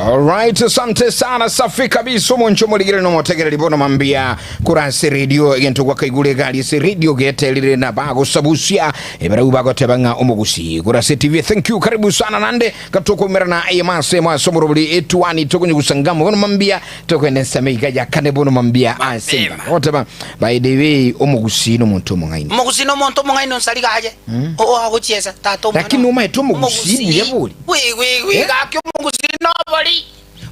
Alright, asante sana safi kabisa omonche omorigere nomotegereri bono mambia kora ase radio egento gwakaigure egari ase radio geterire na bagosabusia ebarau bagoteba ng'a omogusi kora ase TV thank you karibu sana nande gatokomerana eye mase mwase omorobori etuani tokonyugusangamo bono mambia Tokoenda ensemo iga ya kane bono mambia ase Mapema. engano. Ogoteba, by the way, omogusii nomonto omong'aini. Omogusii nomonto omong'aini onsariga aye oagochiesa tata omwana Lakini omaete omogusii buya bori. Wi wi wi Eh? gaki omogusii nobori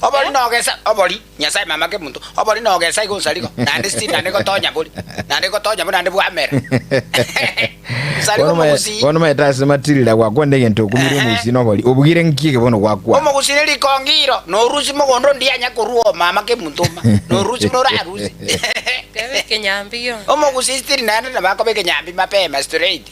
obori nogesa obori nyasaye mama kemonto obori nogesa igo onsarigo naende still naende gotonya bori naende gotonya bori naende bwamera nsarigo Bono omae- omogusii bono omaete ase matirira gwakwana egento okumire omogusii nobori. Obugire nki eke bono gwakwana? Omogusii ne rikongiro norusi mogondo ndianya korwa oo mama kemonto oma norusi buna orarusi Tebe ekenyambi gionsi. Omogusii still naende nabo akoba ekenyambi mapema straight.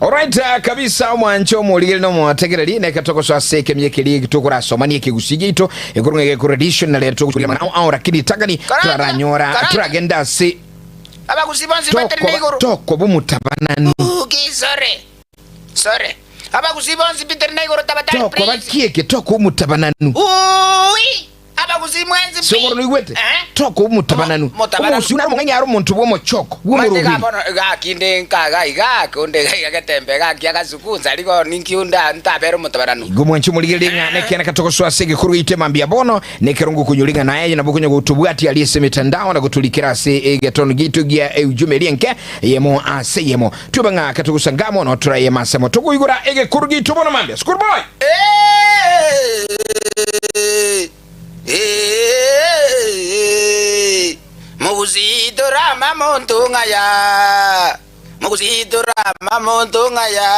Alright, uh, kabisa omwanche omorigeri na omotegereri neke togosoa ase ekemia ekeri tokorasomania ekegusii giaito ekorong'a egekoro edition na rero togochuria amang'ana ao ao lakini tang'ani Karanga, toraranyora karanga. toragenda ase Abagusii bonsi baterine tokoba igoro. tokoba omotabanani Uki sore. Sore. Abagusii bonsi biterine igoro tabatari tokoba please. kieke tokoba omotabananu Ui! Abagusii mwensi pi. sokoro noigwete Eh? tokoba omotabananu Omo- motabananu. omogusii nare omong'aini are omonto bw'omochoko Mate bw'omorobiri ga bono gaki nde nkaga iga konde iga iga getembe gaki agasukunsa rigo ninki nda ntabere omotabaranu. Igo mwanche omorigererie ng'a nekiana katogosoa ase egekoro giaito emambia bono, nekero ngokonyoria ng'a naye nabo okonya gotobwatia aria ase emetandao na gotorikera ase egetono giaito gia eujume eria enke eyemo ase eyemo. Tioba ng'a katogosanga amo notora eyemo ase amo tokoigora egekoro giaito bono mambia. School boy! Mogusii torama monto ng'aya. Mogusii torama monto ng'aya.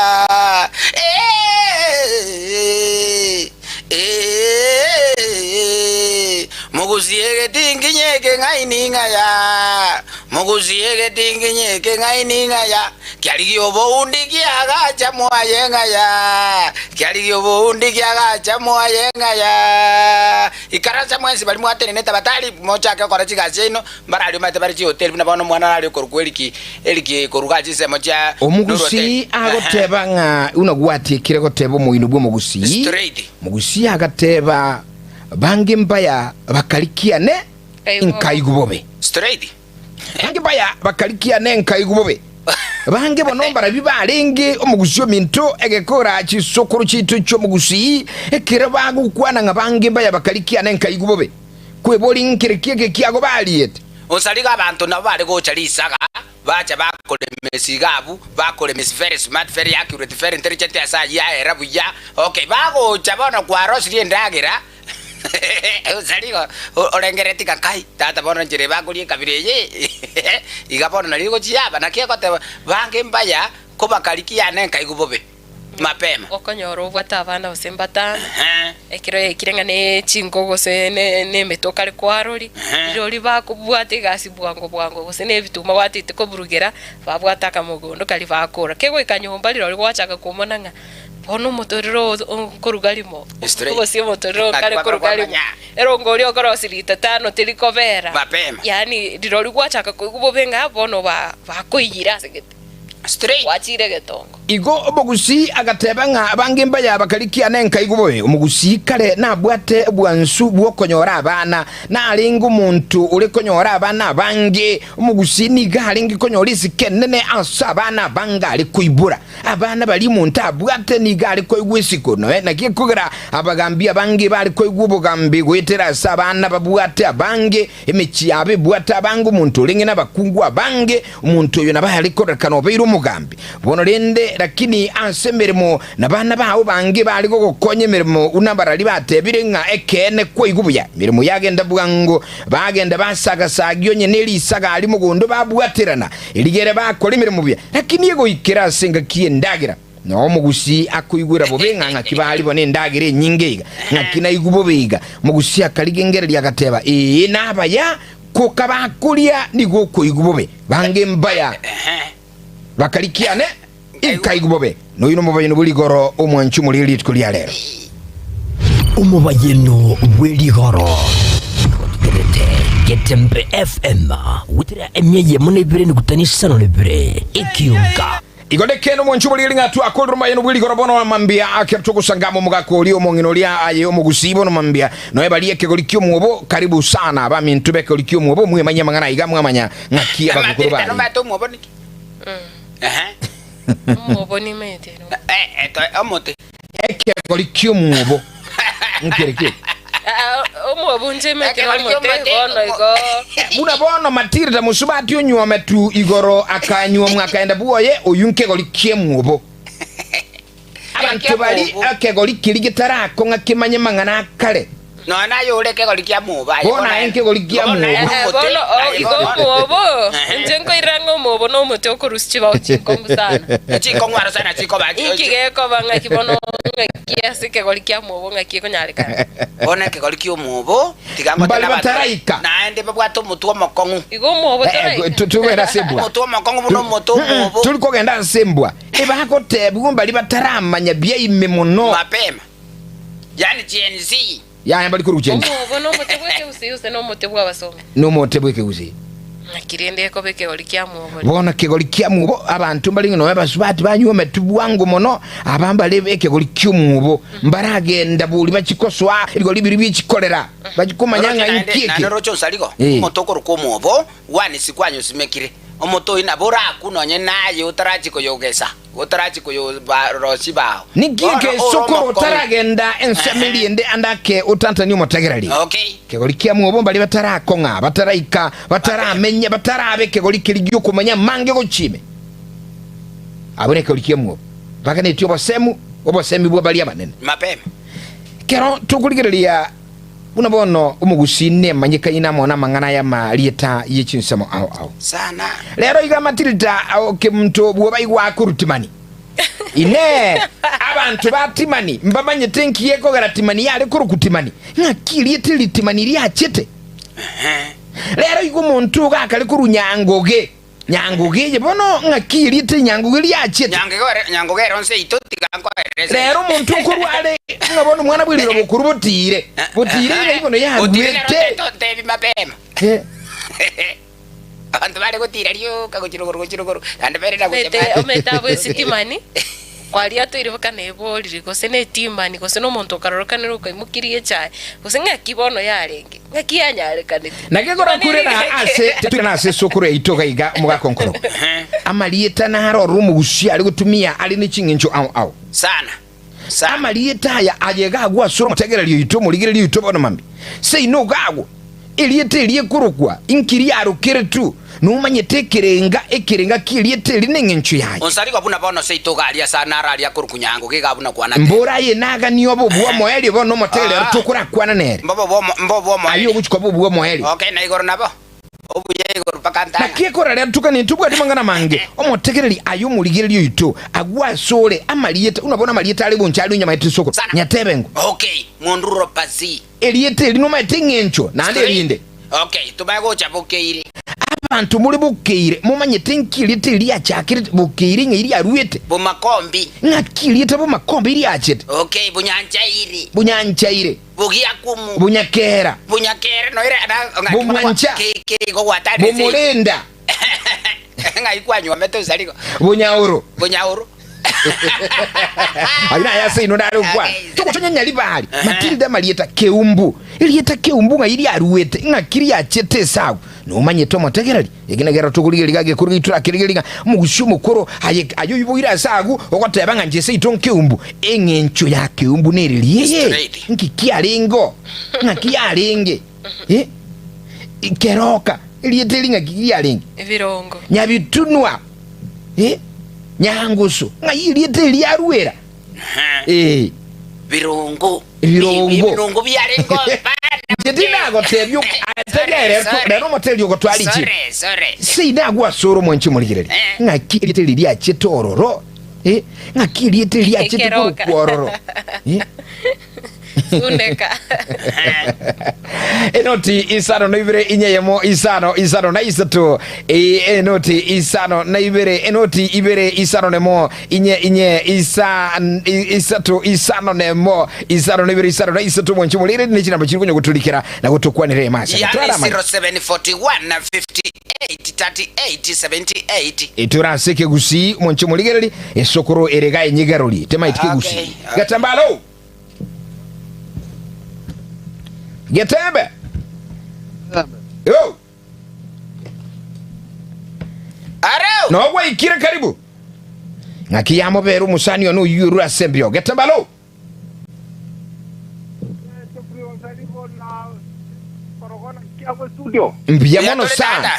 Mogusii egetinginye ekeng'aini ng'aya. Mogusii egetinginye ekeng'aini ng'aya. Kiarigia oboundi kiagacha mwaye ng'aya. Kiarigia oboundi kiagacha mwaye ng'aya. Ikaransa mwensi baria mwatenenete abatari mochake gokora chigasi chiaino, mbararia omanyete bare chihoteli buna bono omwana araria okorokwa Eriki, Eriki korwa iga chinsemo chia Omogusii agoteba ng'a buna gwatiekire goteba omoino bw'omogusii, Straight. Omogusii agateba bange mbaya bakarikiane nkaigwa bobe. Straight. Bange mbaya bakarikiane nkaigwa bobe. Bange bono mbarabio barenge omogusii ominto egekora chisokoro chiaito chi'omogusii, ekero bagokwana ng'a bange mbaya bakarikiane nkaigwa bobe. Kwebori nkere ki eke kiago bariete? Onsarigo abanto nabo bare gocha risaga, bacha bakorema esiga abwo, bakorema esi very smart, very accurate, very intelligent ase ayio aera buya, okay, bagocha bono kwarosirie endagera, Onsarigo orengereretie ng'a kai, tata bono enchera eye bakoria ekabira eye, iga bono nario egochiaba, naki egoteba, bange mbaya, kobakarikia yane nkaigwa bobe. Mapema. Okonyora obwate abana gose mbatano, Ehe. ekero yaikire ng'a ne chinko gose ne ne emete okare kwarori, Ehe. rirorio bakobwata egasi bwango bwango gose na ebituma gwatete koburugera, babwate akamogondo karia bakora. Kegoika nyomba rirorio gwachaka komona ng'a bono omotorero oo nkoruga rimo, Straight. gose omotorero Ng'aki okare kwabera koruga rimo, kwamanya. erongo oria okorosia rita tano teri kobera. Mapema. Yaani rirorio gwachaka koigwa bobe ng'a bono ba bakoiyire ase gete. Straight. Gwachire getongo. Igo omogusii agateba ng'a abange mbaya bakarikia nenkaigwa bobe. Omogusii kare nabwate obwansu bw'okonyora abana. Narenge omonto ore konyora abana abange. Omogusii nigo arenge konyora esiko enene ase abana abange are koibora. Abana baria omonto abwate nigo are koigwa esiko. Noe naki ekogera abagambi abange bare koigwa obogambi goetera ase abana babwate abange. Emechie yabo ebwate abange omonto orenge nabakungu abange, omonto oyo nabo are kororekana obeire omogambi. Bono rende, lakini ase emeremo nabana bao bange bare gogokonya emeremo buna barari batebire ng'a ekeene kwaigwa buya, emeremo yagenda bwango, bagenda basagasagia onye nerisaga aria mogondo babwaterana, erigere bakora emeremo buya. Lakini egoikera ase engaki y'endagera. Na omogusii akoigwera bobe ng'a ng'aki baria bono endagera enyinge iga, ng'aki naigwe bobe iga. Omogusii akarigengereria agateba, Ee, nabaya, ko kabakoria nigo okoigwa bobe. Bange mbaya bakarikiane. Inkaigwa bobe, noyio nomobayeno bwe rigoro omwanchi omoriri rituko ria rero. Omobayeno bwe rigoro. Otegerete Getembe FM goetera emia eyemo na ibere nigutani isano na ibere ekionka. Igo nekeene omwanchi omoriri ng'a twakorire omobayeno bwe rigoro bono mambia ekero togosangama omogaka oria omong'ina oria aye omogusii bono mambia noe baria ekegori ki'omwobo karibu sana abaminto b'ekegori ki'omwobo mwemanyie amang'ana aiga mwamanya ng'aki abagokoro Amatirita bare. nomanyete omwobo niki? Ehe. Omwobo nimanyete ere. Eh, eh, to- omote. Ekegori ki'omwobo nkere ki? Ah, omwobo inche emete Ekegori nomote ki'omote, bono igo Buna bono Matilda mosubati onyuome tu igoro akanyuomwa akaenda bwoye, oyio nkegori ki'emwobo. Abanto bari ekegori keria getarakong'a kimanye mang'ana a kare. Nonya naye ore ekegori kia mobo aye Bono aye nkegori kia Bono aye mobo. Eh, nomote, bono o- aye igo bono- omwobo Ehe. inche nkoirera ng'a omwobo nomote okorusia chibao chinkong'u sana Chinkong'u aro sana chikoba inki gekoba ng'aki bono ng'aki ase ekegori kia mwobo ng'aki ekonyarekana Bono ekegori kia omwobo tiga ngote Mbari nabanto bataraika. naende babwate omotwe omokong'u igo omwobo Eh, toraika tu- tugenda ase embwa. Omotwe omokong'u buna omote omwobo Turi kogenda ase embwa ebagotebigwa mbari bataramanya biaime mono. mapema yani Gen Z. Yaya mbari korwa Gen Z. Omwobo nomote bw'ekegusii gose nomote bw'abasongo? Nomote bw'ekegusii. Naki rende ekoba ekegori kia mwobo? Bono ekegori kia mwobo abanto mbare ng'a nonya abasubati banyuometwe bwango mono, aba mbare ekegori ki'omwobo, mbaragenda bori bachie kosoa ebigori biria bie chikorera, bachie komanya ng'a Oroche inki naende eke. naende oroche onsarigo Eh. omote okorokwa omwobo gwanisi kwanyosimekire omote oyio nabo orakwe nonye naye otarachie koyogesa otarachie koyobarosia bao Ninki Bono eke ore sokoro omokong'u. otaragenda ensemo eria ende ande ake otantanie omotegereri? Okay. Kegori kia mwobo mbaria batarakong'a, bataraika, bataramenya, batarabe ekegori keria gi'okomanya amange gochia ime. Abwo nekegori kia mwobo. Baganetie obosemu, obosemi bwa baria abanene. Mapema. Ekero tokorigereria buna bono omogusii nemanyekaine amo namang'ana aya amarieta ye chinsemo ao ao. Sana. Rero iga Matilda ao kemonto bwoba igwa akorwa Timani. Inee! Abanto ba Timani mbamanyete nki gekogera Timani yare korokwa Timani? Ng'aki erieta eri Timani riachete? Rero igo omonto ogo akare korwa nyangoge, nyangoge eye bono ng'aki erieta eri nyangoge riachete? Nyangoge ere onse ito tiga nkoerese. Rero omonto okorwa are ng'a bono omwana bw'eriroba okorwa botiire, botiire ng'ai bono Botiire nero yaruete. ntebi mapema. Abanto bare gotiira rioka gochia rogoro gochia rogoro, naende bairana gochia Omete mambia. omete abwo esitimani, kwaria toire boka neborire, gose ne etimani, gose na omonto okarorokanire okaimokirie echae, gose ng'aki bono yarenge, ng'aki yanyarekanete. Naki korakurera ase twairana ase esukuru yaito iga iga omogaka onkorogo. Amarieta naro ororo omogusia are gotumia are ne ching'encho ao ao. Sana sana. Amarieta aya aye iga agwo ase omotegereri oito omorigereria oito bono mambia. Seino iga agwo, erieta eri ekorokwa inki riarokeretwe, nomanyete ekerenga ekerenga ki'erieta eri neng'encho yaye. Onsarigwa buna bono seito iga aria ase naro aria akorokwa nyango giga buna kwanate. Mbora aye naganie obe obw'omoerio bono omotegereri oro tokorakwana nere. Mbobe obw'omoerio. Aye ogochia koba obw'omoerio. Okay, na igoro nabo. Obuya igoro mpaka ntang'ani. Naki ekorarera tukanie tobwate mang'ana amange, omotegereri aye omorigereria oito, agwo asore amarieta, buna bono amarieta are bonsi are onyamaete isoko, Sana. nyatebe ng'o. Okay, mondururo pasi. Erieta eri nomaete eng'encho, naende Straight. erinde. Okay, tomae gocha bokeire. Abanto more bokeire, momanyete nki erieta eri riachakerete, bokeire ng'ai riaruete? Bomakombi. Ng'aki erieta bomakombi riachete? Okay, bonyanchairi. Bonyanchaire. Bogiakumu. Bonyakera. Bonyakera noire na ng'aki Bomwancha. Ke ke igo gwatane ase. Bomorenda. Ng'ai kwanyuomete osarigo. Bonyaoro. Bonyaoro. Ayio naye ase inwe nare gokwana. Okay. Togotonya Nyaribari, Matilda amarieta Keumbu. Erieta Keumbu ng'ai riaruete, ng'aki riachete ase agwo. Nomanyete omotegereri? Eki nekero tokorigereria iga gekoro gaitu torakerigereria ng'a omogusia omokoro aye aye oiboire ase agwo ogoteba ng'a inche seito nkeumbu. Eng'encho ya keumbu nereri eye? Straight. Nki kiarenge oo? Ng'aki yarenge? Eh? Keroka, erieta eri ng'aki riarenge? Ebirongo. Nyabitunwa, eh? Nyangusu, ng'ai erieta eri riaruera? Eh. Birongo. Ebirongo. Ebirongo biarenge bana. Inche tinagotebia ok- atebia ere Sorry. rero omotebia ogotwara richibu. Sorry, sorry. Seino agwo ase ore omwanchi omorigereria Eh. ng'aki erieta eri riachete ororo eh, ng'aki erieta eri riachete Ekeroka. korokwa ororo eh. Suneka. Enoti isano na ibere inyeyemo isano isano na isato E- enoti isano na ibere enoti ibere isano nemo inye inye isa i- isato isano nemo isano na ibere isano na isato mwanchi morere ne chinamba chiri konya goturikera na gotokwanera emasa Yani Twara amanya. 0741 58 38 78. Etora ase ekegusii mwanchi morigereri esokoro ere ga enyigarori temaiti Okay, kegusii okay. Getambalo Getembe Yo Areo. No gwaikire karibu ng'aki yamobera omosani one oyio orure ase embeo Getambalo Mbuya mono Tore sana. tata.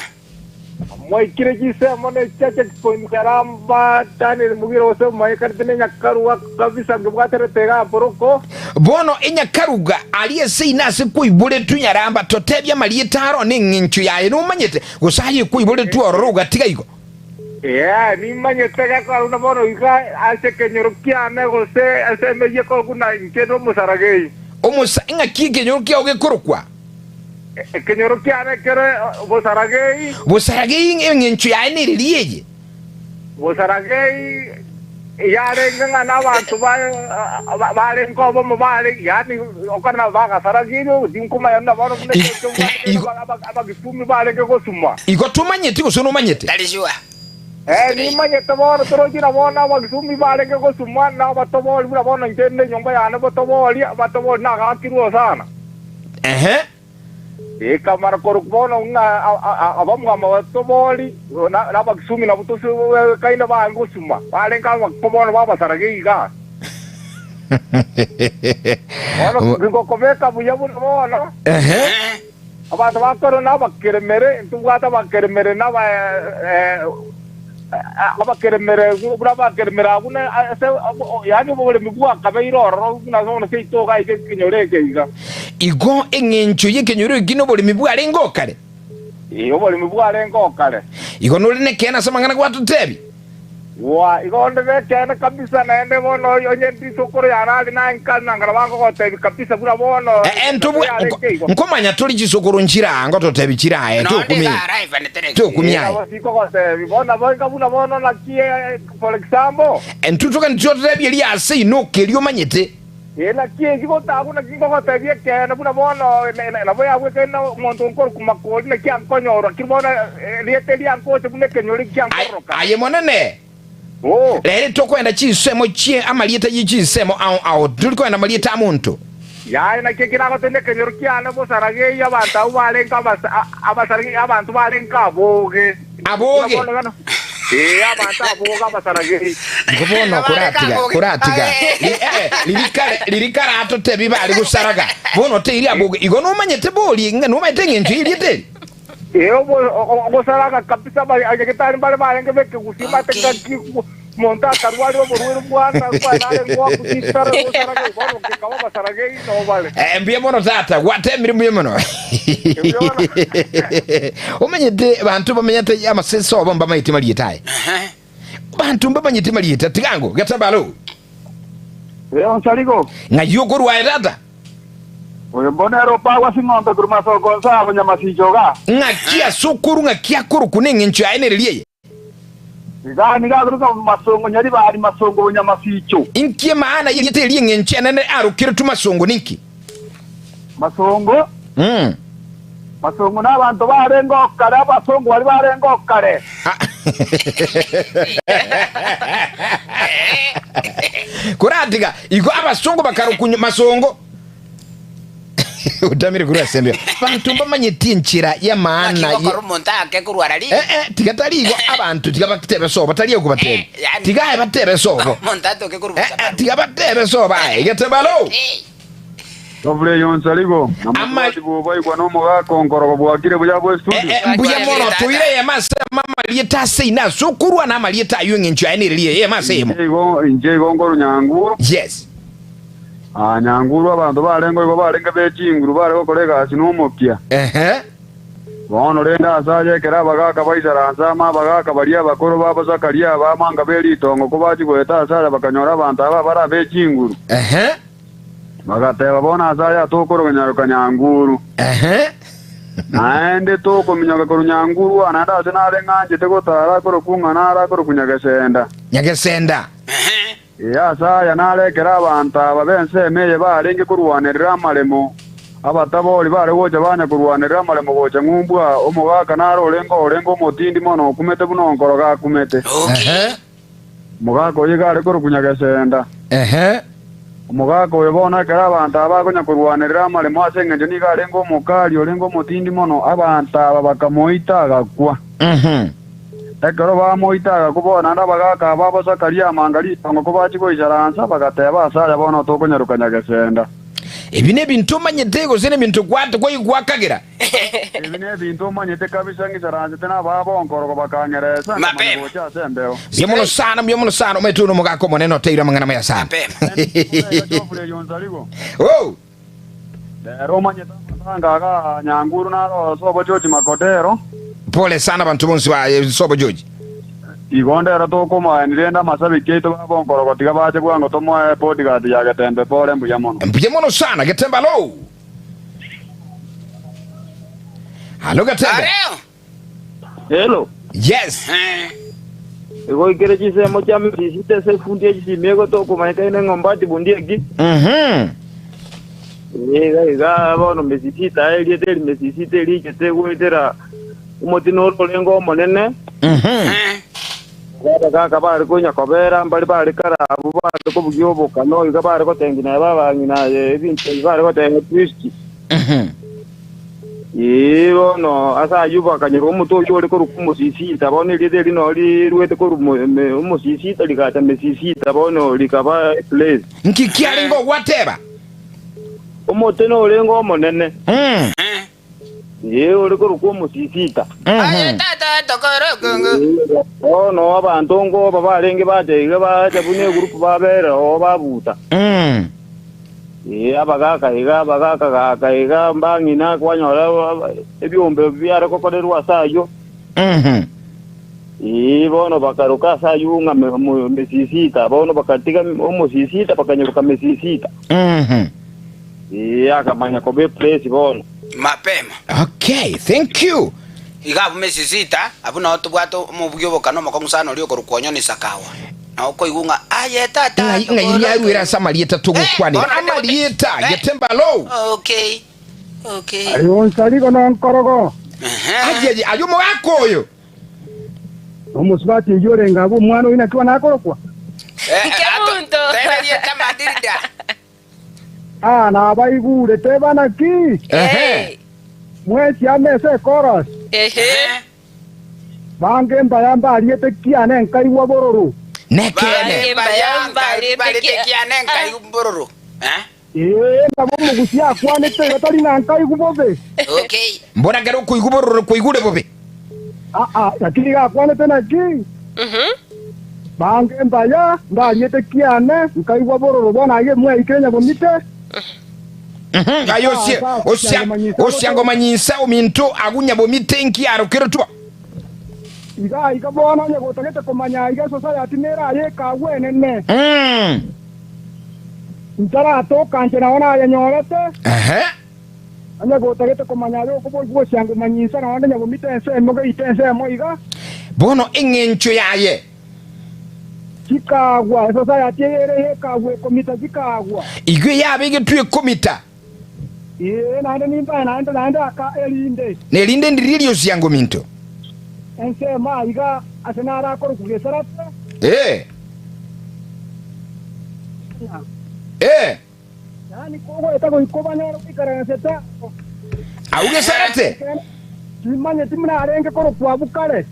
Mwaikire chisemo ne chia checkpoint Nyaramba Daniel Mugire gose omoekarete ne Nyakaruga kabisa nkebwaterete iga Boroko. Bono enyakaruga aria ase ine ase kwaiboretwe Nyaramba totebie amarieta aro neng'encho yaye nomanyete gose aye kwaiboretwe ororo ogatiga igo. Ee, nimanyete gekora buna bono iga ase ekenyoro kiane gose ase emeyio ekorokwa buna inche nomosaragei. Omosa, ng'aki ekenyoro kiao gekorokwa? Ekenyoro kiane kere Bosaragei. Bosaragei engencho yaye nereri eye. Bosaragei yarenge ng'a nabanto barenge obomo bare, yaani okana bagasarageire, tinkomanya buna bono buna ekio Abagisumi barenge gosuma. Igo tomanyeti gose nomanyete? Tari sure. Ee, nimanyete bono, torochi na bono Abagisumi barenge gosuma, na abatobori buna bono inche nenyomba yane botobori, abatobori nagakirwe sana. Ehe. Ekamara korwa bono ng'a abamwama batobori na Abakisumi nabwo tosibekaine baange gosuma, barenge abakwo bono babasaragia iga. Bono ngokobeka buya buna bono, Ehe. abanto bakorwa nabakeremere, ntobwate abakeremere na aba abakeremere buna abakeremere abwo na ase yaani oboremi bwakabeire ororo buna bono seito iga ase ekenyoro eke iga. Igo eng'encho y'ekenyoro eki noboremi bwarenge o kare. Ee, oboremi bwarenge o kare. Igo nore nekeene ase amang'ana gwatotebia. Gwa, igo onde nekeene kabisa, naende bono onye risokoro yane ari naye nkare nangana bagogotebia kabisa buna bono Eh, ntobwa yarenge igo. nkomanya tori chisokoro nchire aa ngototebia chire aye Nonde tokumia iga arrive netereki. tokumia aye Nabo sikogotebia bono nabo inga buna bono naki eh, for example Entutokani tiototebia eria ase inoka eria omanyete. Ee, naki eki gotagwa naki ngogotebia ekeene buna bono nabo yagwekaine na omonto nkorokwa Makori, naki ankonyorwa ki bono erieta eri ankoche buna ekenyoro eki ankororoka. Aye Monene, Oo. rero tokoenda chinsemo chie amarieta ye chinsemo ao ao, tori koenda amarieta a monto. Yaya, naki eki nagotebia ekenyoro kiane bosaragei abanto abwo barenge abasaragei, abanto barenge aboge. Aboge. Ee, abanto aboge abasaragei. Igo bono koratiga, koratiga. Ri- eh, riri kare, riri kare atotebi bari gosaraga. Bono teiri aboge. Igo nomanyete bori, ng'a nomanyete eng'encho y'erieta eri. Ee, obo- o- ogosaraga kabisa aba- abanyagetari mbare barenge b'ekegusii bate Okay. ngaki omonto akarwaria oborwaire bwana bwana arenge goakutitara gosaraga bono gekaba abasaragei nabo bare. Eh, mbuya mono tata, gwatemire mbuya mono. Mbuya mono. Omanyete banto bamenyete amasese obo mbamaete marieta aye. Banto mbamanyete marieta tigango getabalo. Onsarigo, Ng'ai okorwa aye tata? oyo mbono ere opagwa ase eng'ombe korwa masoko onsi abanyamasicho iga. Ng'aki ase okorwa ng'aki akorokwa neng'encho yaye nereri eye? Iga nigo akoruka masongo nyaribari masongo bonyamasicho. Inki emaana y'erieta eri eng'encho enene arokeretwe masongo ninki? Masongo, Mm. masongo nabanto barenge oo kare, abasongo baria barenge oo kare. Koratiga igo abasongo bakarokwa masongo. Otamire korwa ase embeo. Banto mbamanyeti enchera y'amaana Naki ye gokora omonto ake korwara rigo. Eh, eh, tiga tari igo abanto tiga batebe sobo tari okobatebia. Eh, yani- Tiga aye batebe sobo. Omonto atoke korwa Eh, eh, bosabaru. tiga batebe sobo aye getebalo. Eh. Tobure yonsarigo, na Ama- mosubati bw'oboigwa na omogaka onkorogo bwakire buya bwe Eh, studio. eh, mbuya mono toire eyemo ase amarieta ase ine ase okorwa na amarieta ayio eng'encho yaye nereri eyemo ase eyemo. Inche igo inche igo nkorwa Nyanguru. Yes. Aa Nyanguru abanto barenge igo barenge be chinguru bare gokora egasi nomokia. Ehe. Bono rende ase aya ekero abagaaka baisaransa amo abagaaka baria abakoro b'abasakaria abamanga be ritongo kobachia goeta ase aya bakanyora abanto aba abare abe chinguru. Ehe. Bagateba, Bono ase aya tokoroka nyaroka nyanguru. Ehe. Naende tokominyoka korwa nyanguru aa, naende ase nare ng'anchete gotaara akorokwa ng'a nare akorokwa Nyagesenda. Nyagesenda. Ee, ase aya nare ekero abanto aba b'ensemo eye barenge korwanerera amaremo, abatabori bare gocha banya korwanerera amaremo gocha ng'umbu aa, omogaka nare orenge orenge omotindi mono okumete buna onkoroga akumete. Ehe. Omogaka oyio iga are korokwa Nyagesenda. Ehe. Omogaka oyo bono ekero abanto aba bakonya korwanerera amaremo ase engencho nigo arenge omokari orenge omotindi mono, abanto aba bakamoita agakwa. Ekero bamoita agakwa bono naende abagaaka aba abasakari amanga ritongo kobachia goisaransa, bagateba, Ase aya bono tokonyaroka Nyagesenda. Ebi nebinto omanyete gose nebinto gwakagera? Ebi nebinto omanyete kabisa ng'isaransete nababonkorogo bakang'eresa, nkamanya Mapema. gocha ase embeo. Mbuya mono sana, mbuya mono sana. Omanyete buna omogaka omonene oteire amang'ana amaya sana. Mapema. Omorega Geoffrey Oyonsarigo, Oh, Rero omanyete amatanga aga a Nyanguru naro sobo George Makodero. pole sana abanto bonsi ba sobo George. Igo ndero tokomoeni rende amasabiki aito babonkorogo tiga bache bwango tomoe bodyguard ya Getembe pole mbuya mono. Mbuya mono sana Getembe alo. Halo Getembe. Areo. Hello. Yes. Eh. Igo ikere chisemo chia mesisita ase efundi echisimi egotokomanyekaine ng'a ombati bundi eki. Iga iga bono mesisita erieta eri mesisita erichete goetera omoti noro orenge omonene. Eh. Abagaka bare konya kobera mbare bare kare abwo bare kobugia obokano iga bare gotengi naye babang'ina aye ebinto ebi bare gotenga twist. Ee, bono ase ayio bakanyora omote oyio ore korokwa omosisita. Bono erieta eri noo riruete korwa omosisita rigacha mesisita, bono rikaba eplace. Nki kiarenge ogwateba? Omote norenge omonene. Ee, ore korokwa omosisita. Aye tata tokorokongo. Bono abanto nkoba barenge bacha iga bacha buna egurupu babera oo babuta. Ee, abagaaka iga, abagaaka gaaka iga, mbang'ina kwanyora ebiombe biare gokorerwa ase ayio. Ee, bono bakaroka ase ayio ng'a mesisita, bono bagatiga omosisita bakanyeroka mesisita. Ee, akamanya koba epresi bono. Mapema. Okay, thank you. Iga abwo mesisita, abwo nao tobwate omobugi obokano omokong'u sana oria okorokwa Onyoni Sakawa. Nao okoigwa ng'a aye tata Ng'ai ng'ai riaruire ase amarieta togokwanera. Eh, bono rende Amarieta, eh. Getembalo. Okay. Okay. Aye onsarigo nonkorogo. Ehe. Aye aye aye omogaka oyo. Nomosubati oyio orenge abwo omwana oyio naki bono akorokwa? Eh, eh, Kemunto. Tebe rieta Matilda. Aa, nabaigure, teba naki? Ehe. Mwensi amo ase echorus. Ehe. Ehe. Bange mbaya mbariete kiane nkaigwa bororo. Nekeene. Bange mbaya mbarete kiane nkaigwa bororo. Eh? Ee, nabo omogusia akwanete iga tari ng'a nkaigwa bobe. Okay. Mbora ekero okoigwa bororo kwaigure bobe. Aa, lakini iga akwanete naki? Bange mbaya mbariete kiane nkaigwa bororo bono aye mwaikire nyabomite. Aye osie osia osiangomanyinsa ominto agwo nyabomite inki arokeretwe. Iga aiga bono onye gotagete komanya aiga esosayati nere aye ekagwa enene. Ntaratoka inche nao nayenyorete. Ehe. Onye gotagete komanya aye okoboigwa osiangomanyinsa naende nyabomite ensemo geita ensemo iga. Bono eng'encho yaye. Chikagwa, esosayati eye ere ey'ekagwa ekomita chikagwa. Igwe yabegetwe ekomita. Ee, naende nimbae naende, naende aka erinde. Na erinde ndirie riosiango minto. Ensemo aiga ase narakorokwa gesarate. Ee. Ee. Yaani kogoeta goika obanyore goikaransete aro. Agwo gesarate. Timanyeti buna arenge korokwa abwo kare.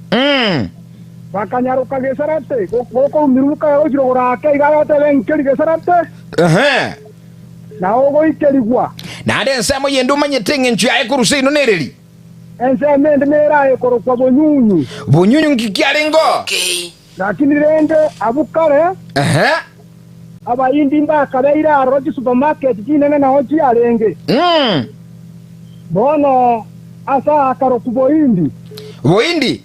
Bakanyaroka gesarate, gokoumiruka gochia rogoro ake iga agoteba enkeri gesarate. Ehe. Nao ogoikerigwa. Naende ensemo yende omanyete engencho yaye korwa seino nereri. Ensemo ende nere aye korokwa bonyunyu. Bonyunyu nki kiarenge oo? Okay. Lakini rende abwo kare Ehe. Abaindi mbakabeire aroro chisupermarket chinene nao chiarenge. Bono ase aakarokwa Bohindi. Bohindi?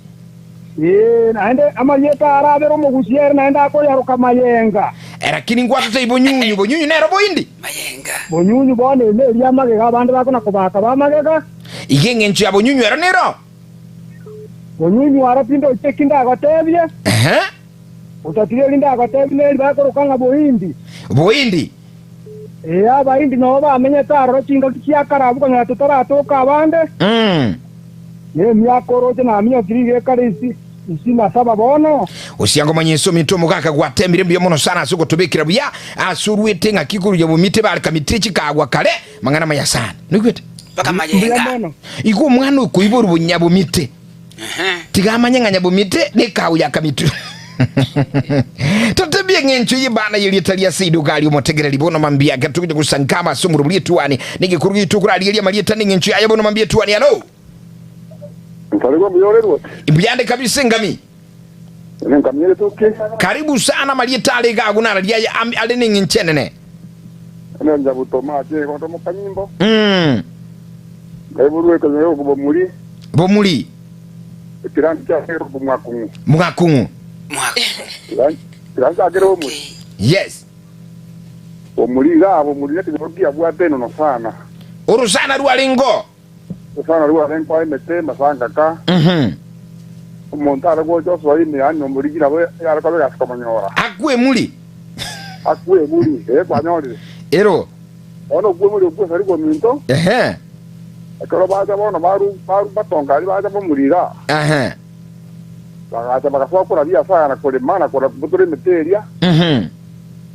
Ee, naende amarieta arabere omogusia ere naende akoyaroka Mayenga. Lakini ngwatete bonyunyu, bonyunyu nero boindi. Mayenga. Bonyunyu bono ime eria amagega abande bakona kobaka b'amagega. Iga engencho ya bonyunyu ero nero. Bonyunyu aro tindochi eki ndagotebie. Ehe. Gotatiga eri ndagotebie neri bakoroka ng'a Bohindi. Bohindi. Ee, Abahindi nabo bamenyete aroro chingaki chia kare abwo konyora totaratoka abande. Mm. Nemiaka oroche naminyokire iga ekare isi isi na saba bono. Osiango omonyinsi ominto omogaka gwatemire mbuya mono sana ase ogotobekera buya ase oruete ng'aki koruya bomite bare kamitire chikagwa kare mang'ana maya sana. Noigwete? Mpaka Mbuya mayenga. mono. Igo omwana okoiborwa bonyabomite Ehe. tiga amanye ng'a nyabomite nekagwa ya kamitire. Totebie eng'encho y'ebana y'erieta ria Seido gari omotegereri bono mambia ekero togocha gosankama ase omorobori etuani negekuru giaito okorarigeria amarieta neng'encho yaye bono mambia etuani alo. Ntarigwe mbuya ore rwoti. Mbuyande kabisa engami. Ere enkamia egetuki. Karibu sana amarieta are iga agwo nararia aye am- are neng'encho enene. Ere njabuto mache egoto mokanyimbo. Mm. Nkaigurwa ekenyoro gokobomuri. Bomuri. Ekirandi kiane kerokwa Mwakung'u. Mwakung'u. Mwakung'u. Kirandi kiakere Bomuri. Yes. Bomuri iga Bomuri nekenyoro kiabwate enono sana. Orosana rwarengeo. Orosana rwarengeo emete emasangaka. Mhm. Omonto are gocha osoa ime yaani omorigi nabo yare koba egasi komonyora. Akwe emuri. Akwe emuri, ee kwanyorire. Ero. Bono okwe emuri okwe osarigwe ominto. Ehe. Ekero bacha bono baru baru batonga aria bacha bomuri iga. Ehe. Bagacha bagasoa korabia ase aya na korema na kobutora emete eria. Mhm.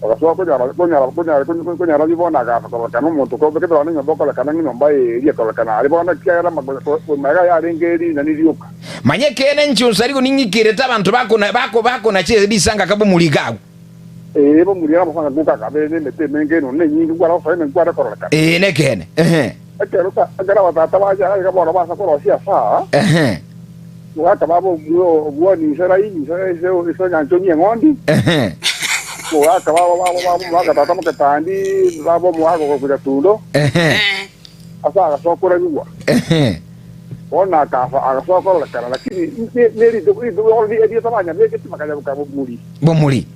Bagasoa konyara konyara konyara konyara bono agacha kororekana omonto kobekete nonya enyomba okorekana ng'a enyomba eye eria ekorekana aria bono ekiagera magega yarenge rinani rioka. Manya ekeene inche onsarigo ning'ikerete abanto bakona bako bakonacha risangaka bomuri iga agwo. Ee, bomuri amasanga goka akabere nemete emenge enono nenyinge kware gosoa ime nkware kororekana. Ee, nekeene. Ehe. Ekero ekero abatata bacha iga bono basa korosia ase aa, Ehe. mogaka baba omwe obwoni ise raini ise ise ise onyanchoni eng'ondi, Ehe. mogaka baba baba baba omogaka tata moketandi baba omogaka ogokuria tundo, Ehe. ase agasoa korabigwa. Ehe. Bono akafa agasoa kororekana, lakini ne ne rituko rituko erieta banyabegete bakanyaboka bomuri. Bomuri.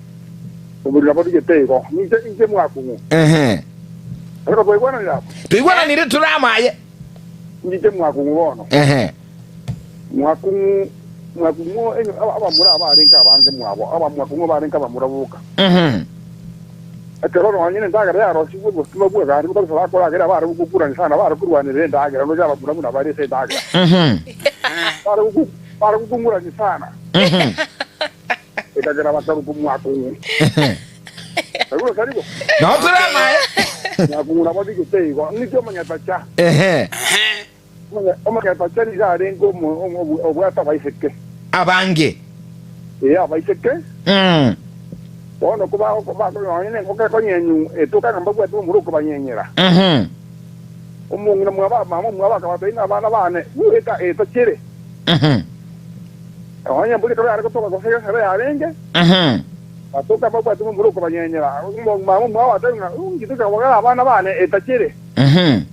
Bomuri nabo rigete igo. Ninche inche mwakung'u. Ehe. Ekero twaigwananire abo. Toigwananire tore amo aye. Inche mwakung'u bono. Ehe. Mwakung'u mwakung'u enyo abamura abarenge abange mwabo abamwakung'u abarenge abamura boka. Mhm. Ekero nonye nendagera yarosigwe obosima bw'egari kabisa bakoragera bare gokurani sana bare korwanera endagera nonya abamura buna bare ase endagera. Mhm. Bare goku bare gokung'urani sana. Mhm. Ekagera bakaruka omwakong'u. Ehe. Tari tari bo. Nao tore amaye. Mwakong'u nabo ndigete igo. Niki omonyatacha. Ehe. Omonyatacha nigo arenge omo- omo- obwate abaiseke. Abange. Ee, abaiseke. Mm. Bono kobakonya nengoko ekonyenyu etoka ng'a mbabwate omomura okobanyenyera. Mhm. Omong'ina mwaba mama omwabo akabatebia ng'a abana bane, eka etachere. Mhm. Onye embori ekero yare gotoka gose egesero yarenge, Mhm. batoka mbabwate omomura okobanyenyera. Mama omwabo agateba ng'a inki tokabogera abana bane etachere. Mhm.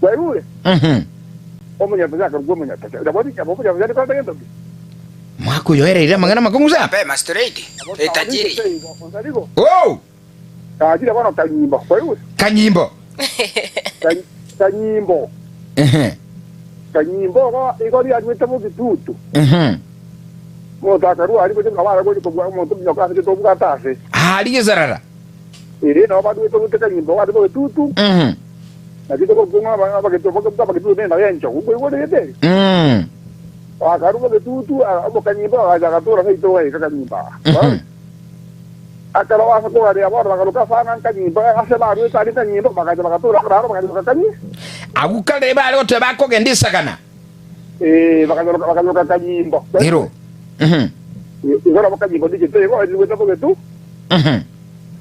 Kwaigure? Mhm. Omonyatacha akarokwa omonyatacha. Nabo omonyatacha nigo arente gento ki? Mwaka oyo oereire amang'ana amakong'u sana. Mapema straight. Etajiri. Oh! Kachire bono kanyimbo. Kwaigure? Kanyimbo. Kanyimbo. Ehe. Kanyimbo igo igo riarwete bogitutu. Mhm. Omonto akarua aria gochia buna bare gochia kobua omonto ominyoka ase gete obwate ase. Aria gesarara. Ere nabo barwete gote kanyimbo gati bogetutu. Mhm. Naki togokong'a abagetutu nenda y'enchogu. Nkoigwa gete eri? Mm. Akarua bogetutu obokanyimbo agacha agatura seito gaika kanyimbo aa. Ekero ase kogaria bono bagaruka ase ang'a nkanyimbo ase barwete aria nkanyimbo bagacha bagatura koraro bakanyoka kanyi. Agwo kare bare goteba bakogenda esagana. Ee, bakanyoka bakanyoka kanyimbo. Ero. Mhm. Igo nabo kanyimbo ndichete igo erwete bogetu. Mhm.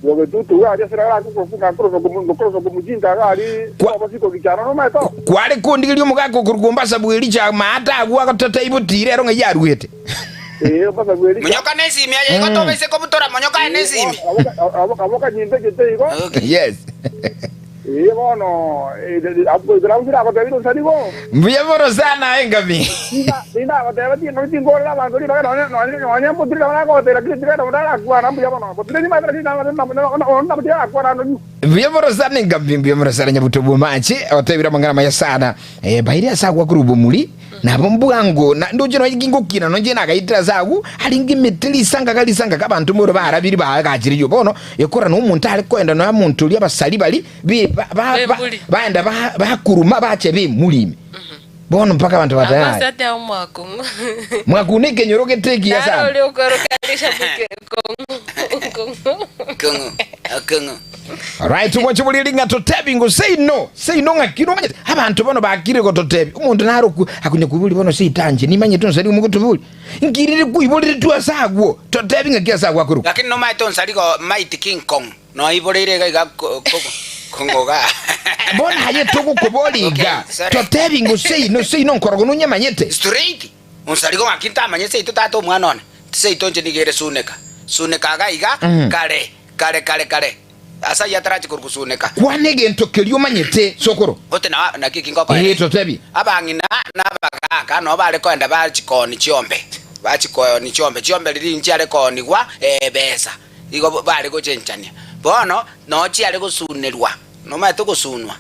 Bogetutu iga aria ase ngokorosa okomochinta iga aria obosiko gichana nomaete oo. Kware kondigeria omogaka okorwa Mombasa bw'Elija amaate agwo agotota ibotire ero ng'ai aruete. Ee, Mombasa bw'Elija. Monyoka nesimi aye igo tobaise kobutora monyoka aye nesimi. Abo kanyimbo egete igo. Yes. Ee bono, abwo ekero biragoteebire onsarigo. Mbuya mono sana aye ngami. Tindagotebetie ng'a tinkorera abanto ribaga nonya nonya nonya mbotire nabo nagoteba lakini tigenda onde arakwana mbuya mono. Botire nimanyete lakini onde nabo tiarakwana nonya. Mbuya mono sana engambi mbuya mono sana nyabuto bw'amache otebire amang'ana maya sana eh, baire ase agwo akorwa bomuri nabo mbwango na ndoche nonya gingokina nonye nagaitire ase agwo arenge emete risangaga risangaga abanto mboro barabiri bagachire bono ekora na omonto are koenda nonya omonto oria abasari bari bi ba ba ba B'emburi. baenda ba bakuruma bache b'emburi ime bono mpaka abanto Abwo bataya ase ate ao mwakong'u. mwakuna ekenyoro gete ekiya Naro sana oria okorokanisha moke kong'u kong'u. Kong'u, akong'u. Alright, omwanche boriri ng'a totebi ngo say no, say no ng'aki nomanyete abanto bono bakire gototebi omonto naro ku akonya koibori bono seitanche nimanyete onsari omogotobori nkirire koiboreretwe ase agwo totebi ng'aki ase agwo akorokwa. Lakini nomaete onsari go mighty king kong noiboreire iga iga kong'u igaa. Bono aye togokoboria iga Okay, sorry. totebi ngo say no say no nkorogo nonyemanyete. Straight onsari go ng'aki ntamanye seito tata omwana one seito inche nigo ere suneka suneka iga iga kare Kare kare kare, ase ayio atarache korwa gosuneka. Kwana egento keria omanyete, sokoro. Ote na naki eki ngokoereria. Ee, totebie. Abang'ina na abagaaka nao bare koenda bachie koonia chiombe, bachie koonia chiombe, chiombe riria nchiare koonigwa ebesa, igo bare gochenchania. Bono noo chiare gosunerwa, nomanyete ogosunwa,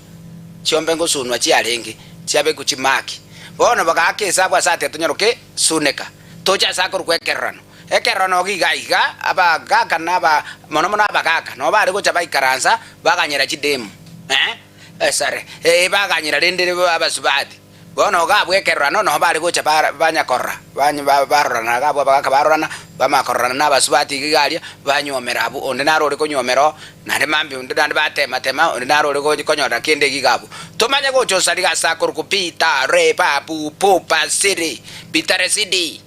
chiombe ngosunwa chiarenge, chiabekwa chimaki. Bono bagaaka esabu ase ati tonyore ki? Suneka. Toche ase akorokwa ekerorano. Ekero nogo iga iga abagaaka na aba, mono mono abagaaka, nabo bare gocha baikaransa, baganyera chidemu, eh, esare, eh, baganyera rende abasubati. Bono iga abwo ekerorano nabo bare gocha bara banyakorora, banya barorana iga abwo abagaaka barorana, bamanya kororana na abasubati iga iga aria, banyuomera abwo, onde naro ore konyuomera oo, naende mambia onde naende batema tema, onde naro ore go konyorera kende iga iga abwo. Tomanye gocha osariga ase akorokwa Bitare babu pupa siri, Bitare city.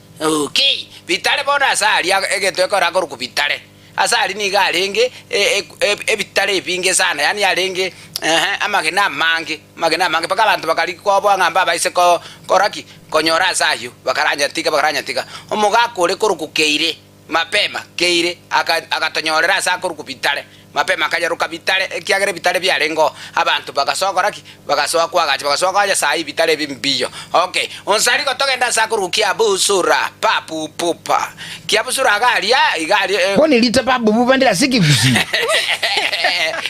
Ki? Bitare bono ase aria egento gekora korokwa bitare. Ase aria nigo arenge ebitare ebinge sana, yaani arenge eeh amagena amange, amagena amange mpaka abanto bakarigia koboa ng'a mbabaise kora ki? Konyora ase ayio, bakaranyatika bakaranyatika. Omogaka ore korokwa Keire, mapema Keire agatonyorera ase akorokwa bitare. Mapema akanyaroka bitare, ekiagera ebitare biarengeo. Abanto bagasoa gokora ki? Bagasoa koagacha, bagasoa koagacha saa hii bitare ebi mbiyo. Okay, onsari gotogenda ase akorokwa Kiabusura, papu pupa. Kiabusura iga aria, iga aria eh. Bono erita papu pupa ndire ase ekegusii.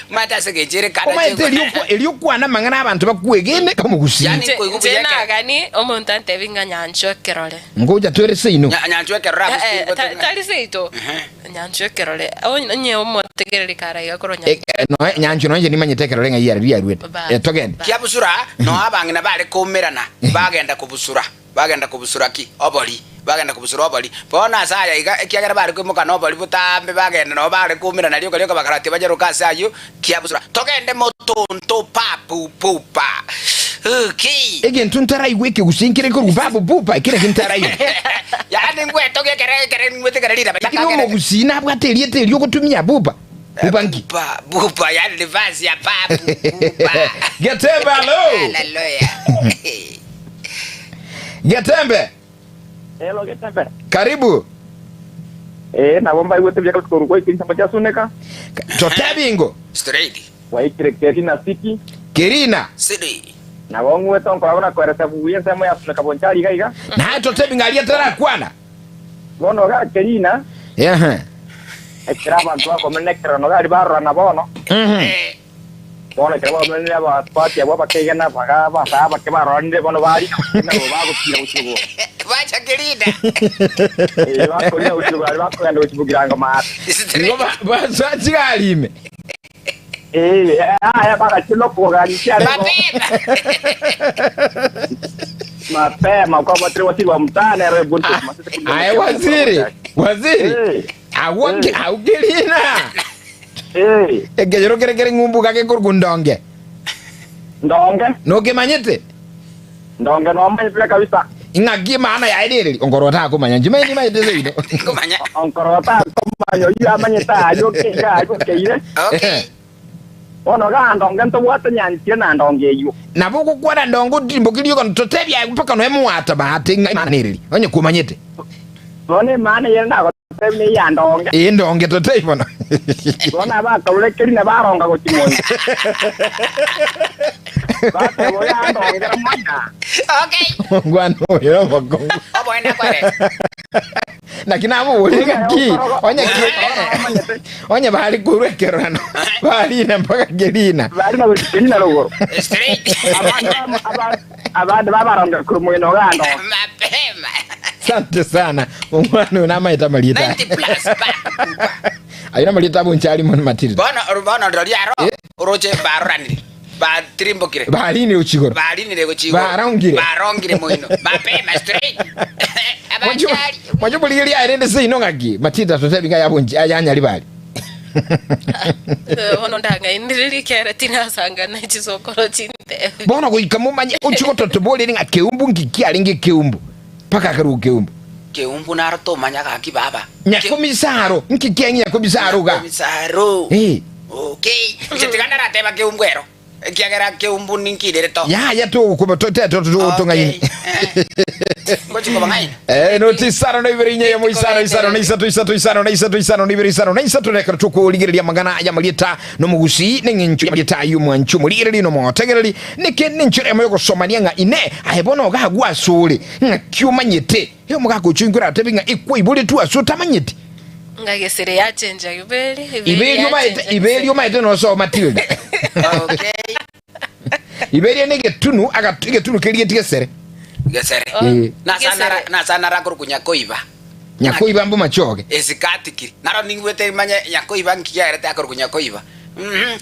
Omanyete ase engencho ere kana Omanyete erio erio okwana amang'ana abanto bakwegene omogusii. Yani nkoigwa Inche buya ekero. nagani omonto antebi ng'a nyanchwa ekerore. Ngocha twere seino. Nyanchwa ekerore abwo Eh, stingote eh, tari seito. Nyanchwa ekerore, onye omotegereri kare aiga korwa Eh, Nyanchwa. eh, noe Nyanchwa noe inche nimanyete ekerore ng'ai yare riaruete. Ba- Eh, togende. ba- Kiabusura noo abang'ina bare koumerana, bagenda kobusura, bagenda kobusura ki? Obori, bagenda kobusura obori. Bono ase aya iga, ekiagera bare koimoka nobori botambe, bagenda noo bare koumerana rioka rioka bakaratia banyaroke ase ayio, Kiabusura, togende motonto papu pupa. Ki? Egento ntaraigwa ekegusii nkere nkorwa papu pupa, ekio nakio ntaraigwa. Yaani ngwetogia ekere ekere ngwete ekere riraba Lakini omogusii nabwate erieta erio ogotumia pupa. Pupa nki? Pupa, pupa, yaani reverse ya papu pupa. Getembe alo! Hallelujah. Getembe! Hello, Getembe. Karibu. Eh, nabo mbaigwete buya kabisa korwa gwaikire chinsemo chia Suneka. Totebi ingo. Straight. Gwaikire Kerina City. Kerina. City. Nabo ng'wete onkora buna koeresa buya ensemo ya Suneka Bonchari iga iga. Naye totebi ng'a aria tarakwana. Bono iga Kerina. Ehe. Ekero abanto bakomenena ekerorano iga aria barorana bono. Mhm. Bono ekero baumeranire abasubati abwo abakegena, baga abasae abake baroranire, bono barina gochia nabo bagotiira gochia igoro. Bacha kerina. Ee, bakorina gochia igoro aria bakogenda gochia bogirango maate. Igo basoa chigari ime. Ee, aya bagachia nokogania chiarenge Mapema. mapema kwabwatire waziri wa mtaa nere Boniface Masese kuria Aye waziri, waziri. Ee. Agwo Ee. agwo kerina. Ee. Ekenyoro kere kere ng'umbu gake korwa ndonge. Ndonge. Nokemanyete? Ndonge nomanyete buya kabisa. Ing'aki maana yaye nereri? Onkoro otakomanya. Inche manye nimanyete seino. Nkomanya. Onkoro otakomanya oyio amanyete ayio okeire ayio okeire. Okay. Bono igaa ndonge ntobwate nyanchire na ndonge eyio. Nabo ogokwana ndonge otirimbokirie okono totebia aye mpaka noe mwata maate ng'a maana nereri. Onye komanyete. Bono emaana eyere nagotebirie. Nkogotebi neyandonge. Ee ndonge totei bono. Bono abakarure ekerina baronga gochia moino. Bateba oyo andongera moina. Okay. Omongwana oyo nomokong'u. Oboene akweresa. Naki naboborie ng'aki onye ki onye bari korwa ekerorano barina mpaka kerina. Barina gochia kerina rogoro. Straight. Abande ba- aba- abande babarongera korwa moino iga andonge. Mapema. Asante sana omwana oyo namaete amarieta 90 plus back. Ayo namarieta abonche arimo Matilda. Bono bono rirorio aro Eh. oroche baroranire. Batirimbokire. Barinire gochia igoro. Barinire gochia igoro. Barongire. Barongire moino. Mapema straight. Abanchari. Mwanche borigereria aye rende seino ng'aki Matilda totebi ng'a yabonchi ayanyari bari. Eh, bono ndang'ainire rikere tinasanga ne chisokoro chintebe. Bono goika momanye ochie gototoboreri ng'a keumbu nki kiarenge keumbu mpaka akarwa keumbu. Keumbu naro tomanya gaki baba. Nyakomisaro nki kiang'e nyakomisaro iga. Nyakomisaro. Eh. Okay. Inche tiga narateba keumbu ero. Ekiagera keumbu ninkirere to. Yaya togokuba to te to to tong'aini. Ngochi kobang'aina. Eh, noti isano na ibere inye yemo isano isano na isato isato isano na isato isano na ibere isano na isato nekero tokorigereria amang'ana y'amarieta nomogusi neng'encho y'amarieta ayio mwancho omorigereri nomotegereri neke nenchera emo yogosomania ng'a ine aye bono iga agwo asore ng'aki omanyete omogaka ocho inko oratebi ng'a ekwaiboretwe ase otamanyeti Ng'a gesere yachencha iberi, iberi iberi omaete yachencha iberi gesere. omaete nosoma Matilda Okay. Iberia negetunu agat egetunu kerigetie gesere. Gesere. Oh, Eh. Nasanara gesere. nasanara korokwa nyakoiba. Nyakoiba mbomachoge. Esikati kiri. Naro ningwete manye nyakoiba nki kiagerete akorokwa nyakoiba. Mhm.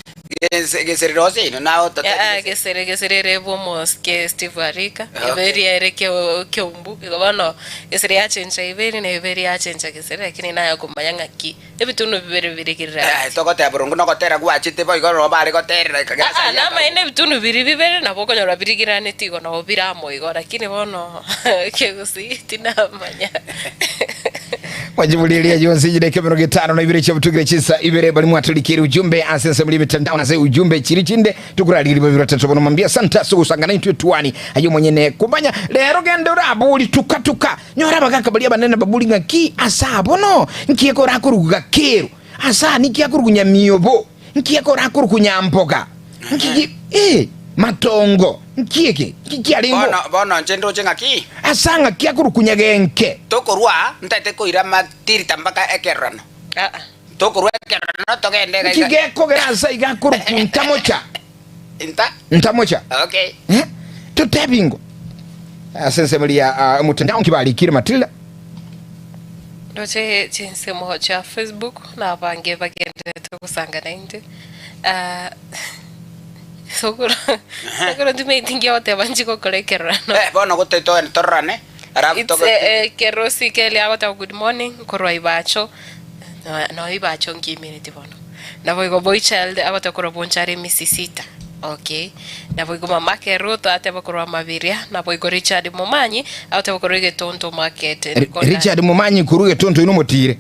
Gese gesere rose ino nao Eh, ah, totebi. gesere gesere ere bw'omosike Steve Arika Okay. iberi ere keo keumbu igo bono gesere yachencha iberi na iberi yachencha gesere lakini naye komanya ng'aki Ebitunu bibere birigerera Eh, togoteba boronge nogotera gwachete boigo nabo bare goterera ekagera Aa, ase ayio namaene ebitunu biria bibere nabo okonyora birigereraneti igo nabo bire amo igo, lakini bono ekegusii tinamanya. Mwachiburia eria yonsi chidakika emerongo etano na ibere chiabutokire chinsa ibere bari mwatorikire ujumbe ase ensemo y'emitandao nase ujumbe chiri chinde tukurarigeria babere batato bono mambia asante ase ogosangana intwe twani aye omonyene kumanya rero genda orabori tuka tuka Nyora abagaaka baria abanene babori ng'a ki ase aa bono? Nki ekorakorwa Gakero? Ase aa ninki akorokwa Nyamiobo? Nki ekorakorokwa Nyamboga? Nki ki ee, Matongo? Nki eke? Nki kiarenge oo? Bono, bono inche ndoche ng'aki? Ase aa ng'aki akorokwa Nyagenke? Tokorua aa, ntaete koira amatirita mpaka ekerorano. Aa. Tokorua ekerorano togende iga Nki iga. gekogera ase aiga akorokwa Ntamocha? Nta? Ntamocha. Okay. Eh? Totebi ingo. Ase ensemo eria ya omotandao nki barikire Matilda? Ndoche chinsemo chia Facebook na abange bagendererete gosanga naintwe. Ah, sokoro sokoro ntimanyeti nki ogoteba nchi gokora ekerorano. Eh, bono gote togende tororane, alafu It's togo eh, eh, Kerosi Kelly agoteba good morning korwa Ibacho. No, no Ibacho nkimineti bono. Naboigo boy child agoteba korwa Bonchari Misisita. Okay. Naboigo mamake Ruth ateba korwa Mabiria. Naboigo Richard Momanyi agoteba korwa Egetonto Market. Niko ndani. Richard Momanyi korwa Egetonto inwe omotire.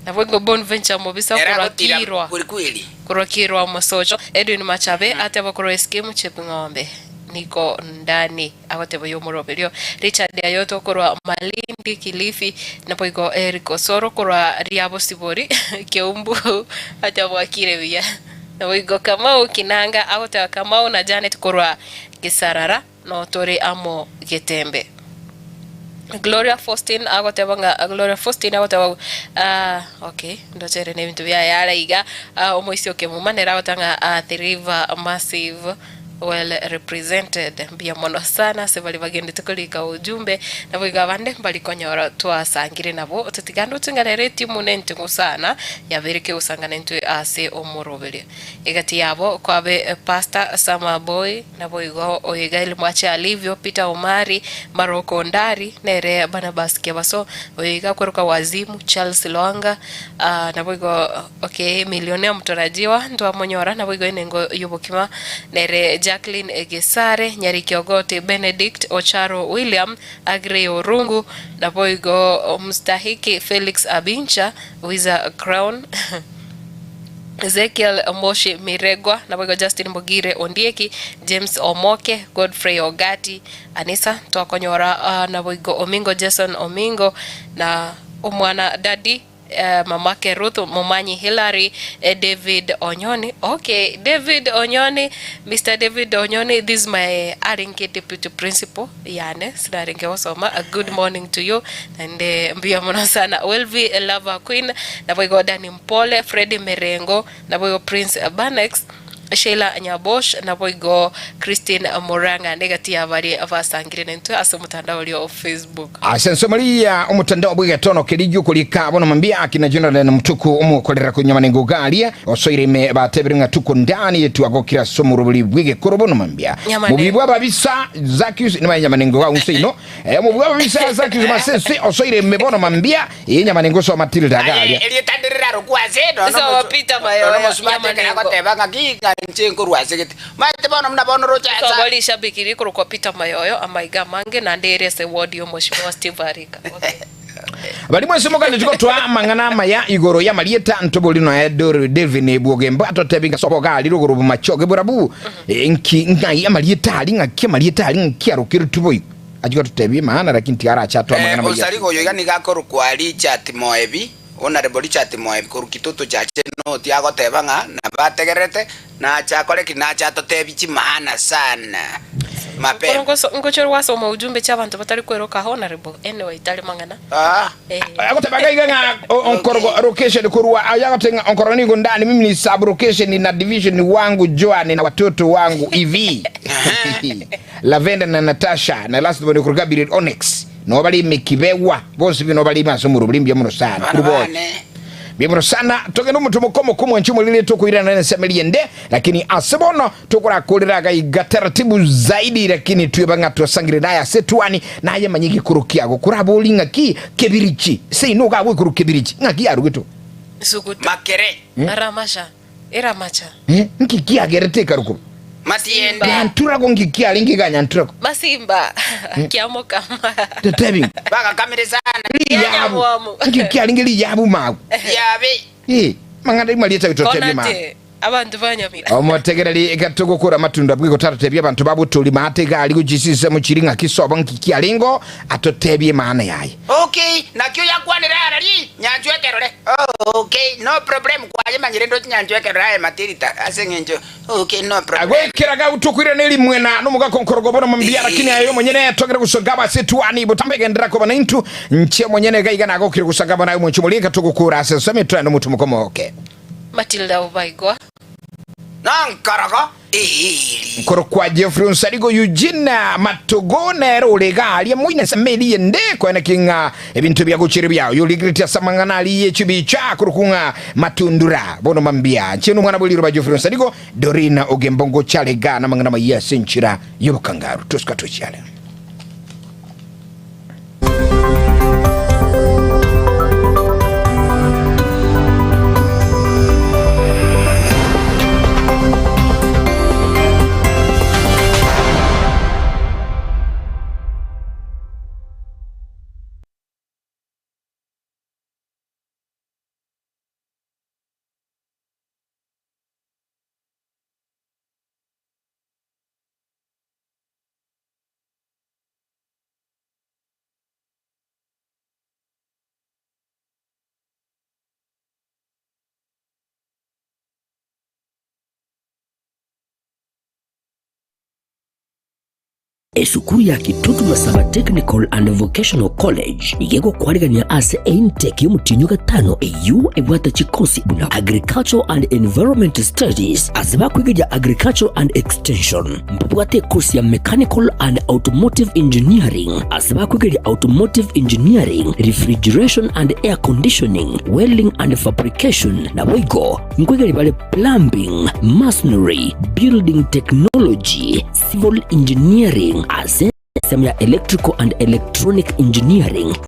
Naboigo Bonventure Mobisa Ere korwa agotira Kirwa. kweli kweli. Korwa Kirwa Mosocho. Edwin Machabe ateba korwa Eskimo Chepng'ombe. Niko ndani. Agoteba oyomoroberio Richard Ayoto korwa Malindi, Kilifi, naboigo Eric Osoro korwa Riabosibori, Keumbu, atabwakire buya. Naboigo Kamau Kinanga agoteba Kamau na Janet korwa Kisarara notore amo Getembe. Gloria Faustin agoteba ng'a Gloria Faustin agoteba ah, okay ndoche ere nebinto biaye are iga ah, omoisia o Kemuma nere agoteba ng'a Athi River Massive Well represented. Mbuya mono sana ase baria bagendete korika ujumbe, naboigo abande mbari konyora twasangire nabo totigande otwengane ere etimu nenting'u sana yabeire kegosangana intwe ase omoroberio. Egati yabo kwabe Pastor Sama Boy naboigo Oigail Mwache Alivio, Peter Omari, Maroko Ondari, nere Barnabas Kebaso, oyoiga akweroka Wazimu, Charles Lwanga, ah, naboigo okay, Millionaire Mtarajiwa ntwamonyora naboigo enengo y'obokima Nere Jacqueline Gesare, Nyariki Ogoti Benedict, Ocharo William, Agrey Orungu, naboigo Mstahiki Felix Abincha, Wiza Crown, Ezekiel Moshi Miregwa, naboigo Justin Mogire Ondieki, James Omoke, Godfrey Ogati, Anisa twakonyora ah, naboigo Omingo Jason Omingo na omwana Daddy. Mamake Ruth Momanyi Hillary David Onyoni okay David Onyoni Mister David Onyoni this is my arenge deputy principal yane sinarenge gosoma good morning to you naende mbuya mono sana Welvy Lover Queen naboigo Danny Mpole Freddy Merengo naboigo Prince Banex Sheila Nyabosh naboigo Christine Murang'a negati ya baria basangire naintwe ase omotandao oria o Facebook. Ase ensemo riria omotandao bw'egetono keria gi'okorika bono mambia akina Jonathan Mutuku omokorera konyama nengoga aria osoire ime batebire ng'a tuko ndani twagokire ase omoroberi bw'egekoro bono mambia Nyamanengo. mobui bw'ababisa Zaccheus nibaye nyamanengo iga unse ino eh, omobui bw'ababisa Zaccheus Masese osoire ime bono mambia ee nyamanengo soma Tilda iga Aye, aria. erieta ndirarokwe ase nono Somo mosu- Peter Mayoyo, nono mosubati ekero Nyamanengo. agoteba ng'aki ng'a inche nkorwa ase gete. Maete bono buna bono roche ase Somo rishabiki rikorokwa Peter Mayoyo amaiga amange naende ere ase ward y'omoshimewa Steve Arika. Okay. Baria mwensi moganeti gotoa amang'ana amaya igoro y'amarieta ntobori noe Dori Devin Bwogembo atotebi ng'a sobo gari rogoro bomachoge borabu nki ng'ai amarieta ari ng'aki amarieta ari ng'aki arokeretwe boigo achie gototebia maana lakini tiga arache atoe amang'ana amaya. Osariga oyo iga nigo akorokwa Richard Moebi, Honourable Richard Moebi korwa Kitutu Church North agoteba ng'a nabategererete nache akore ki? Nache atotebie chimaana sana mapema. Ngochia gwasoma ujumbe chiabanto batari kweroka Honourable anyway tari mang'ana. Ah. Eh. Agoteba iga iga ng'a onkorogo location korwa aye agoteba ng'a onkorogo nigo ndani mimi ni sub location na division wangu Joan na watoto wangu Ivy Lavenda na Natasha na last born korwa Gabriel Onyx noo bare ime Kibewa bonsi pi noo bare ime ase omorobori mbuya mono sana Abana korwa bono bane. mbuya mono sana togende omonto omokomo komwancha omoriri tokoirana nensemo eria ende lakini ase bono Tokorakorera agaiga taratibu zaidi, lakini tweba ng'a twasangire naye ase etuani, naye manya egekoro kiago. Korabori ng'aki kebirichi, seino iga agwo ekoro kebirichi, ng'aki yarugetwe? Suguta. Makere. Aramacha. Eramacha. Eh, nki kiagerete ekarokwa? Matiende. Nyanturago nki kiarenge iga nyanturago? Masimba. Kiamokama. Totebi Bagakamire sana. riyabu. Kianyamwamu. Nki kiarenge riyabu magu? Riabe. Eh, mang'ana rimarieta gototebia magu. Konate. Abanto ba Nyamira. Omotegereri iga togokora amatunda bwiko tatotebie abanto ba botori maate iga aria gochia chinsemo chiria ng'aki sobo nki kiarengo atotebie emaana yaye. Okay, naki oyakwanire ara ri nyanchwa ekerore okay, no problem kwayemanyire ndoche nyanchwa ekerore aye matirita ase eng'encho okay, no problem. Goikera gau tokoirana erimwena nomogaka onkorogo bono mambia lakini aye omonyene togere gosanga ase etuani botambe genderera koba naintu nche omonyene iga iga nagokire gosanga amo naye omonche omoria iga togokora ase ensemo etwende omotumo komoke. Matilda Obaigwa. Nankorogo eeri. Nkorokwa Geoffrey Onsarigo Eugene Matogo nere ore iga aria moino ase emeri ende koeneki ng'a ebinto biagochire biao yorigereti ase amang'ana aria ye chibicha akorokwa ng'a Matundura bono mambia nche nomwana bwe riroba Geoffrey Onsarigo Doreen Ogembo ngocha are iga namang'ana amayia ase enchera yobokangaru tosuka tochiare. Esukuru ya Kitutu Masaba Technical and Vocational College nigo egokwarigania ase eintake y'omotienyi o gatano eyio ebwate chikosi buna Agricultural and Environment Studies ase bakoigeria Agricultural and Extension. Mbabwate ekosi ya Mechanical and Automotive Engineering ase bakwegeria Automotive Engineering, Refrigeration and Air Conditioning, Welding and Fabrication, naboigo nkwegeria bare Plumbing, Masonry, Building Technology, Civil Engineering ase ensemo ya Electrical and Electronic Engineering.